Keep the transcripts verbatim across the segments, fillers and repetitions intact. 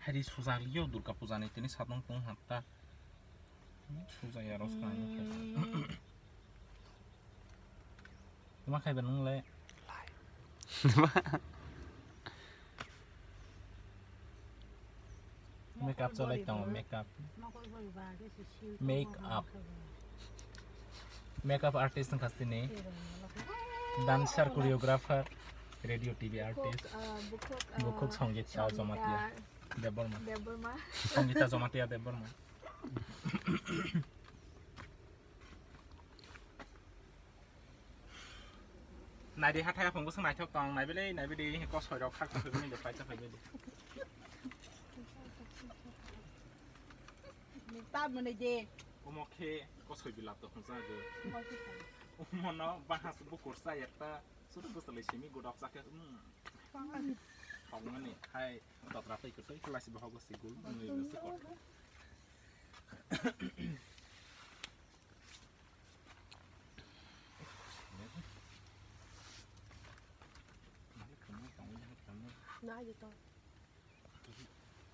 Hari sujak liyo Durga Puja ni tini satong tong hapta. Sujak ya ros kang. Tuma khai ba nung le. Makeup cholai tongo, makeup. Makeup. Makeup artist wngkha chini. Dancer, choreographer, radio, T V artist. Bukhuk, Songita Jomatia Debbarma. Songita Jomatia Debbarma. Naidi hathai aphung bwswk naithok tong, naibele, naibele, he kosoi rok khak khak bini de paisa phai bini. Tab mane de. Omo khe kosoi bilap to hwnsa de. Omo no bahas bukur sa ekta, sudu bwswk lai simi godok sa khe, mm. Thok mani hai totra phai kotoi khlai si bohogo si gul, nui bwswk kotoi.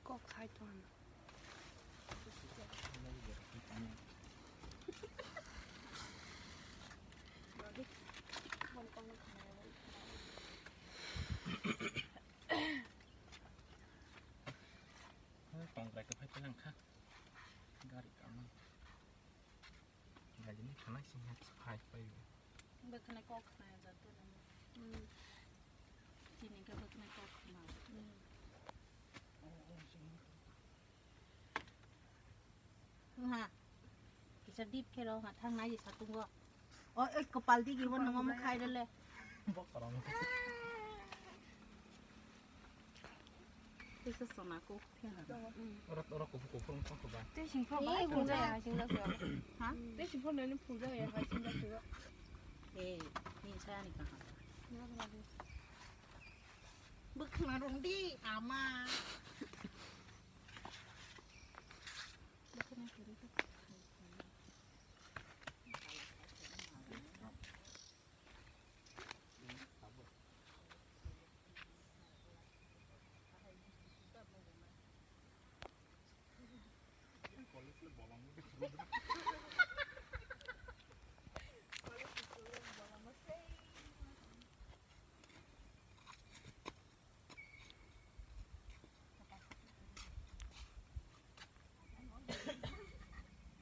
Kok sai tong. Tongkrai kwphai phai langkha. Gari kama. Gari ni thanai sing ha phai phai. Bwkhwnai kok khnaya jato nang. Hmm. Chini khe bwkhwnai kok khna. Hmm. Ha. Kisa dip khe rw ha, thang nai satungo. O, ek kopal digi bo nongo mukhai rele. Bo korong. Kisa sona ko khe ha. Oro, oro kufu kufu wng tong ba. Tei sing pho ba. Ei, phunjaya, sing da sio. Ha? Tei sing pho nani phunjaya, hai sing da sio. Ei, ni sa ni ka ha. Bwkhna rong di, ama.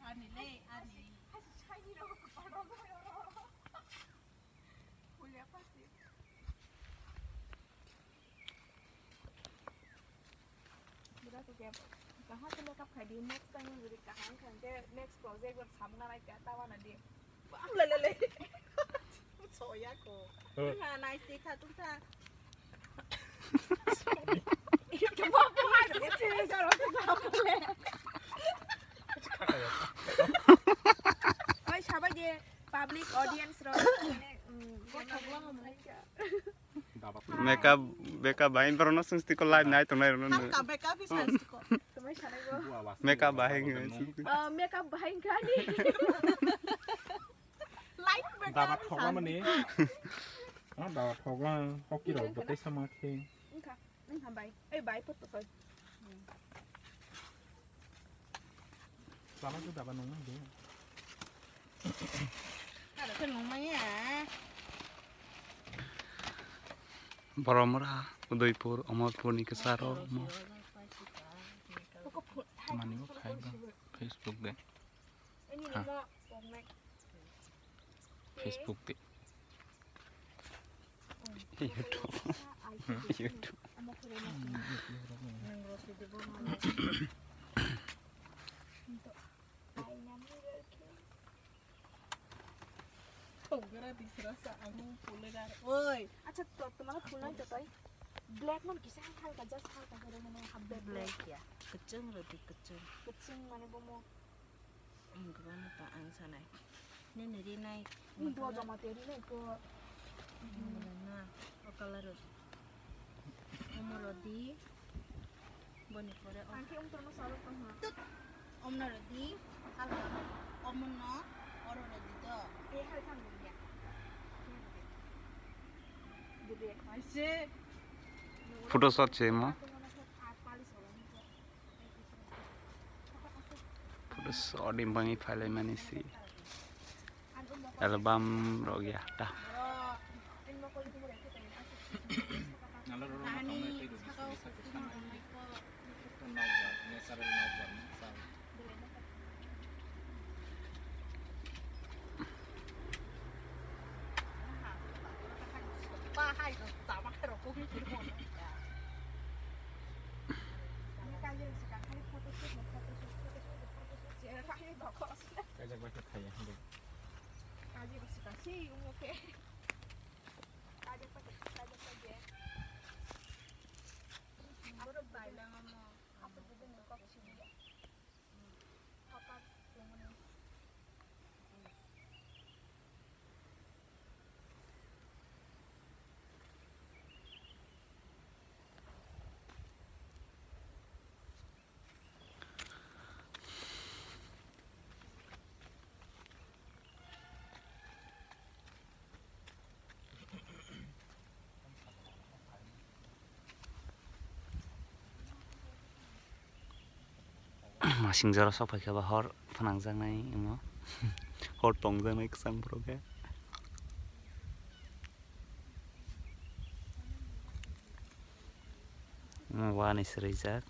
Ani le, ani. Bura to kya kaha se makeup khai di, next time buri kaha khai de, next project bar samna rai kya tawa na di. Bang le le le. Soya ko. Tungkha nice de kha tungkha. Oi sabai de public audience ro. Makeup, makeup bain borok no sung stick live nai tongnai rok no. Makeup, makeup is nice ko. Makeup bain. Makeup bain kani. Light makeup. Daba thokla mani. Ah, daba thokla hoki rok bwtwi sama khe. Wngkha, wngkha bai. Ei bai pot to koi. Sama tu daba nung de. Ada kan nung maya. Boromra, Udaipur, Amarpur ni kesaro mo. Mani bo khai ba Facebook de. Ha. Facebook de. YouTube. YouTube. Oi. Acha, to, tomar phul nai to toi. Black man kisa halka, just halka kore mane habbe black. Black ya. Kecheng rodi kecheng. Kecheng mane bomo. Ang kwbangma ta ang sanai. Nini rinai. Ni do joma te rinai ko. Na, o color rodi. Omo rodi. Boni pore o. Ang khe ongtong no salo tong ha. Tut. Omno rodi. Halka. Omo no. Oro rodi do. Te halka mo ya. Photo shot se mo. Pali solo ni ko. Sodi bangwi phailaimani si album rok ya ta. Masing jora sok phaikha ba hor phnangjaknai imo. Hor tongjaknai kwchang borok khe. Imo wani swrwijak.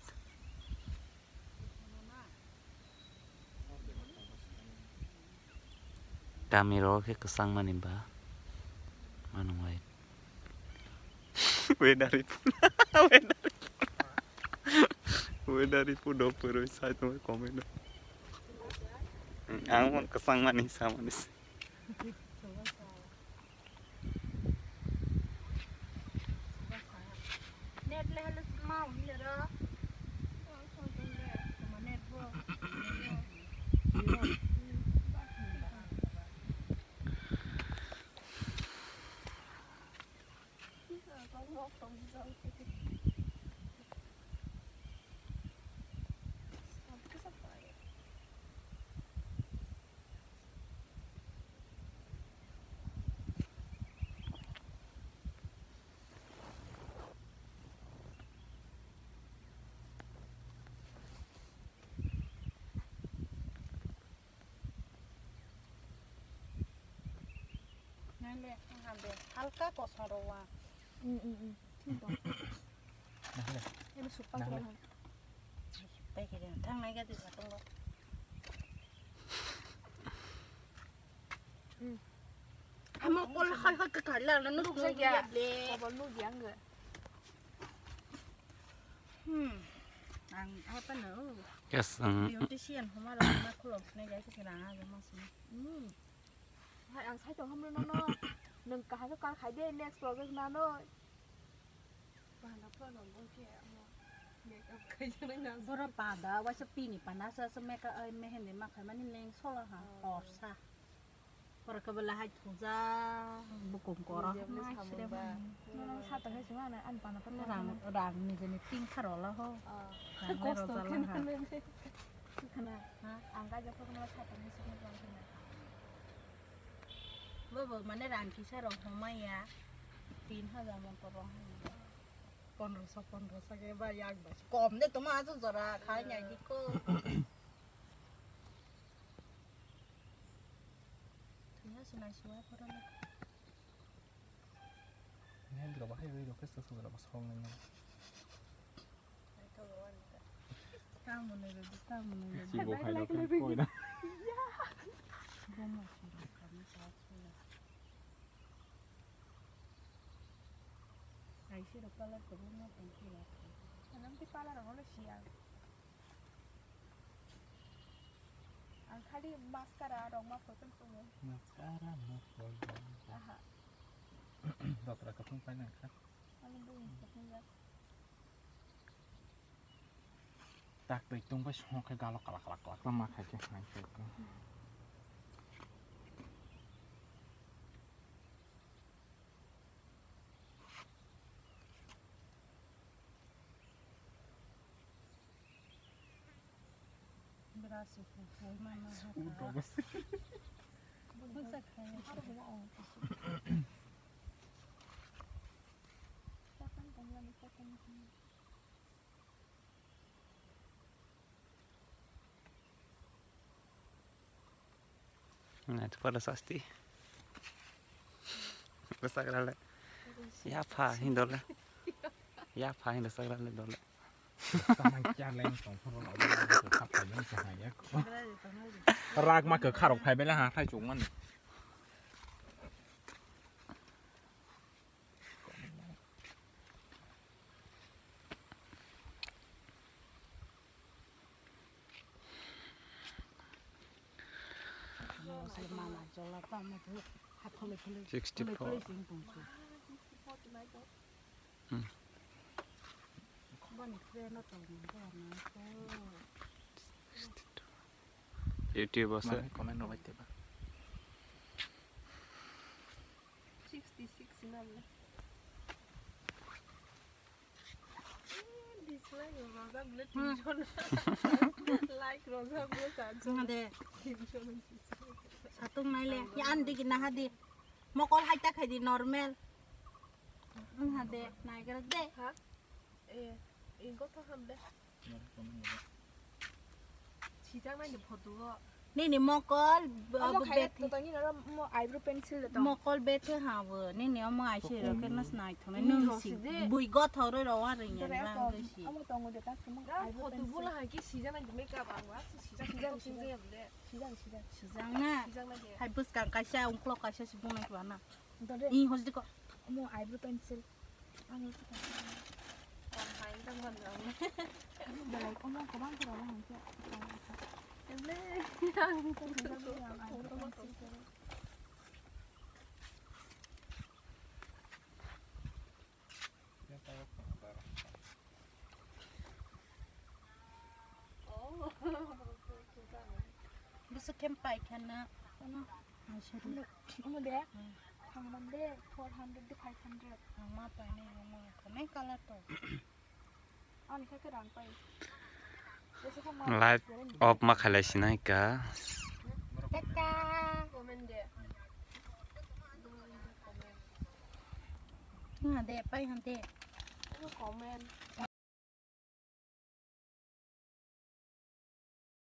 Kami rok khe kwchang mani ba. Manung bai. Weather report. Weather report. Weather report do purwi sai tong comment. Ang mon kwchang mani sa mani. Net le halo ma hile ro. Net bo. Nale, ang be halka kosa rowa. Mm, mm, mm. Thik dong. Nale. Ebe supak rowa. Nale. Supak kiri. Thang nai gadi satung lo. Mm. Amo kol hai hai ka kala na nuk nuk ya ble. Kobol nuk ya nge. Hmm. Ang apa no? Yes, ang. Beautician homa ro ma khulok sne jai se rang a jong ma sne. Hmm. Hai ang sai tong hamno no no. Nang kahai ko kal khai de next project na no. Bana phone no bol ke amo. Makeup khai jang na. Bora pada wa se pini pana sa se makeup ai mehen de ma khai mani leng sola ha. Oh. Orsa. Pora kabela hai thuja bukum koro. Nang sata hai sima na an pana pana. Rang rang ni jeni pink kharo la ho. Rang kosto roja la ha. Khana. Ha? Ang ga jokho na sata hai sima rang khana. Bobo mane rang kisa rok homaya. Tin hajar mon ko rong hai. Pondroso pondroso ke ba yak ba. Kom de tuma asu jora khai nyai di ko. Thwiya se naisuya phoro le. Nai dra bahai wi rokhe sa sugra ba song nai. Tamo nai rodi, tamo nai rodi. Si bo khai rokhe koi na. Ya. Bomo si rokhe kami sa suna. Ai si rokhe la ko bomo tong si rokhe. Anam ti pala rang le siya. Ang khali mascara rok ma photo tumu. Mascara ma photo. Aha. Dotra kathung pai nang kha. Ani bui kathung ya. Tak twi tung bai song khe galo kalak kalak kalak ma khai khe hai khe. Berasi kuku mana hata. Bangsa kaya. Kapan tongla ni kapan. Nai tu pada sasti. Besar kali. Ya pa hin dole. Ya pa hin besar kali dole. Sama kya leng tong phoro lo. Khap phai bela sahaya. Rak ma ke kharok phai bela ha thai chungmani. Sixty four. Hmm. Sixty two. YouTube ase. Comment rok bai teba. Sixty six na le. Dislike rok rojak bole tinjon. Like rojak bole charjon. Ade. Tinjon. Satung nai le. Ya an digi naha di. Mokol hai ta khai di normal. Ang ha de, nai garak de. Ha? Eh, eh, gothok ham de. Sijak nai de photo o. Nini mokol, omo abo khai bethe. To tangni nara mo eyebrow pencil de tong. Mokol bethe ha bo. Nini omo aise ro ke nas nai thong. Nini nung si de. Bui gothok ro ro wa ring ya. Omo tongo de ta sumo. Ra eyebrow photo pencil. Bula ha ki sijak nai de makeup ang wa. Sijak sijak sijak de. Sijak sijak. Sijak na. Sijak nai de. Hai bus kang kaisa ungklok kaisa si bung nai kwa na. Dole. Ih, hosdi ko. Omo eyebrow pencil. Ang ito ko. Ang hai tang man ang. Dole, omo ko bang ko bang ko. Dole. Ang ko ko ko. Ang eyebrow pencil ko. Bwswk khe pai khe na. Ano. Ang sori. Omo de. Hmm. Thangman de four hundred de five hundred. Ang ma pai nai, ang ma khe nai color to. Ani khe rang pai. Live off ma khalai sinai ka. Tata. Comment de. Nga de pai han de. Comment.